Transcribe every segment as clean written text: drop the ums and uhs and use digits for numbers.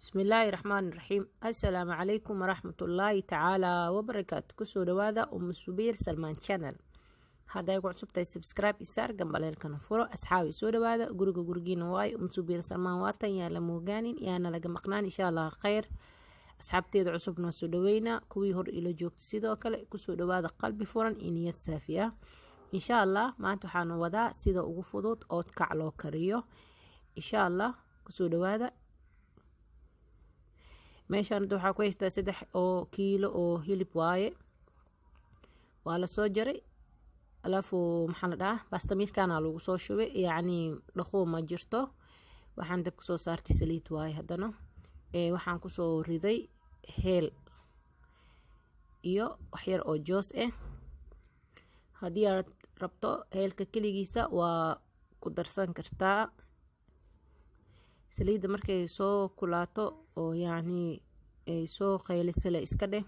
Bismillaahi Raxmaani Raxiim. Assalaamu calaykum waraxmatullaahi tacaala wabarakaatu. Kusoo dhawaada Umu Subiir Salmaan Channel. Hadday ku cusubtahay, subscribe isaar, gambaleelkana furo. Asxaabi, soo dhawaada. Guriga gurigiina waayo. Umu Subiir Salmaan waatan, yaa la moogaanin, yaana laga maqnaan, insha Allah khayr. Asxaabteeda cusubna soo dhaweynaa, kuwii hor ila joogta sidoo kale kusoo dhawaada qalbi furan iyo niyad saafi ah, insha Allah. Maanta waxaanu wadaa sida ugu fudud oodkac loo kariyo, insha Allah. Kusoo dhawaada. Meeshaan hadda waxaa ku haystaa 3 oo kiilo oo hilib waaye, waa lasoo jaray. Alafu maxaa la dhahaa, bastamiirkana lagu soo shubay, yacni dhaqoo ma jirto. Waxaan dabka soo saartay, saliid waaye. Haddana waxaan kusoo riday heel iyo waxyar oo joos ah. Haddii aad rabto heelka keligiisa waa ku darsan kartaa. Saliidda markay soo kulaato oo yacni ay soo qaylisale iska dheh,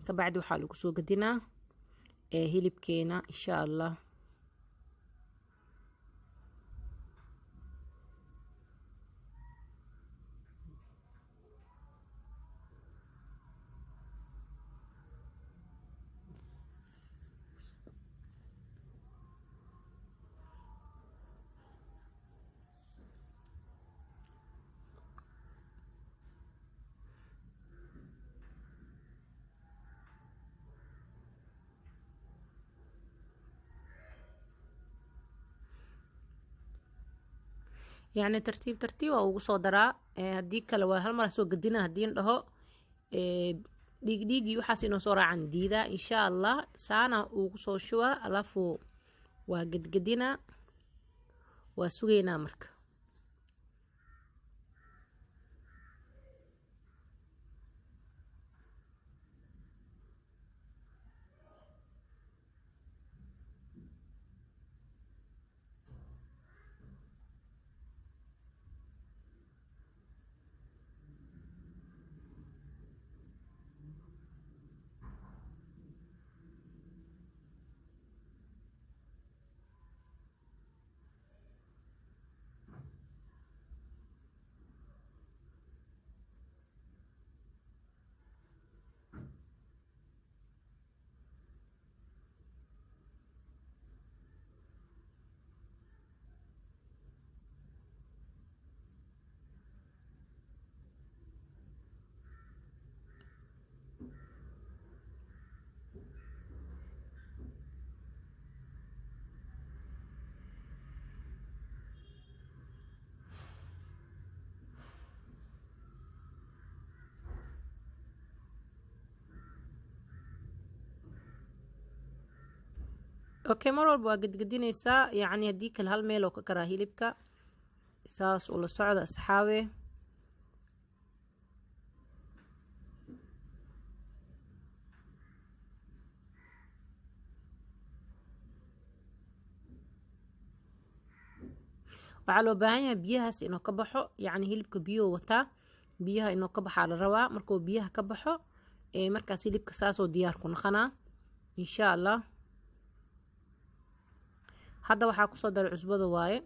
kabacdi waxaa lagu soo gadinaa hilibkeena, insha Allah. Yacni tartiib tartiib waa ugu soo daraa. Haddii kale waa hal mar soo gadina. Haddii dhaho dhiig dhiigii waxaas inoo soo raacan diidaa, insha Allah. Saana ugu soo shubaa, alafu waa gedgedinaa, waa sugaynaa marka. Okay, mar walba waa gedgedinaysaa, yacni haddii kale hal meel oo ka karaa hilibka. Saas ula socda, asxaabe. Waxaa loo baahan yahay biyahaas inuu ka baxo, yacni hilibka biyuhu wataa, biyaha inuu ka baxaa la rabaa. Markuu biyaha ka baxo, markaas hilibka saasoo diyaar ku noqonaa, insha Allah. Hadda waxaa kusoo daray cusbada waaye.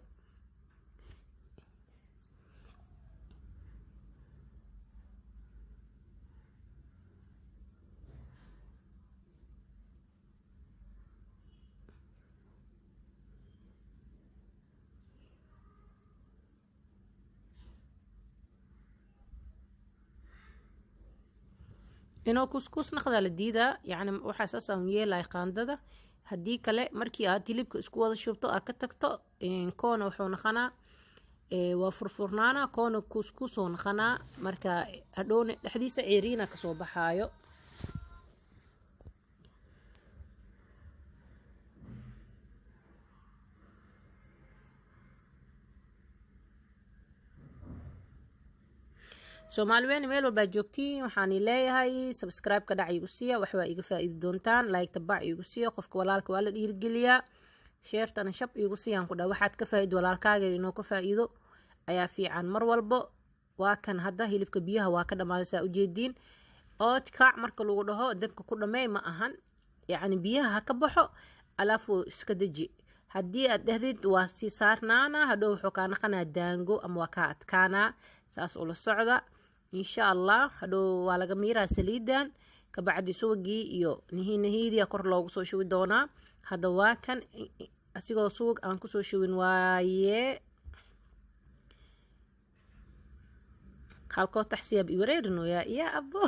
Inuu kuskus naqdaa la diidaa, yacni waxaa saas aan yeelaya qaandada. Haddii kale markii aad hilibka isku wada shubto, aad ka tagto, koona wuxuu naqanaa waa furfurnaana, koona kuskusoo naqanaa. Marka hadhowna dhexdiisa ceeriina kasoo baxaayo. Soomaali weyne, meel walbaa joogtiin, waxaan leeyahay subscribe-ka dhac iigu siiya, waxbaa iga faa-iidi doontaan. Like-ta bac iigu siiya, qofka walaalka waa la dhiirigeliyaa. Share-tana shab iigu siiyaan ku dha. Waxaad ka faa-iid, walaalkaaga inuu ka faa-iido ayaa fiican mar walbo. Waa kan hadda hilibka biyaha waa ka dhamaaday, saa ujeediin. Oodkac marka lagu dhaho dabka ku dhammeey ma ahan, yacni biyaha ha ka baxo, alaafuu iska deji. Haddii aad dhahdid waa sii saarnaana, hadhow wuxuu kaa naqanaa daango ama waa kaa adkaanaa. Saas ula socda. Insha Allah hadhow waa laga miiraa saliidan, kabacdi subagii iyo nahiidiya kor loogu soo shubi doonaa. Hadda waa kan asigoo subag aan kusoo shubin waaye. Halkoo taxsiyaab iwareerinoyaa yaa abo.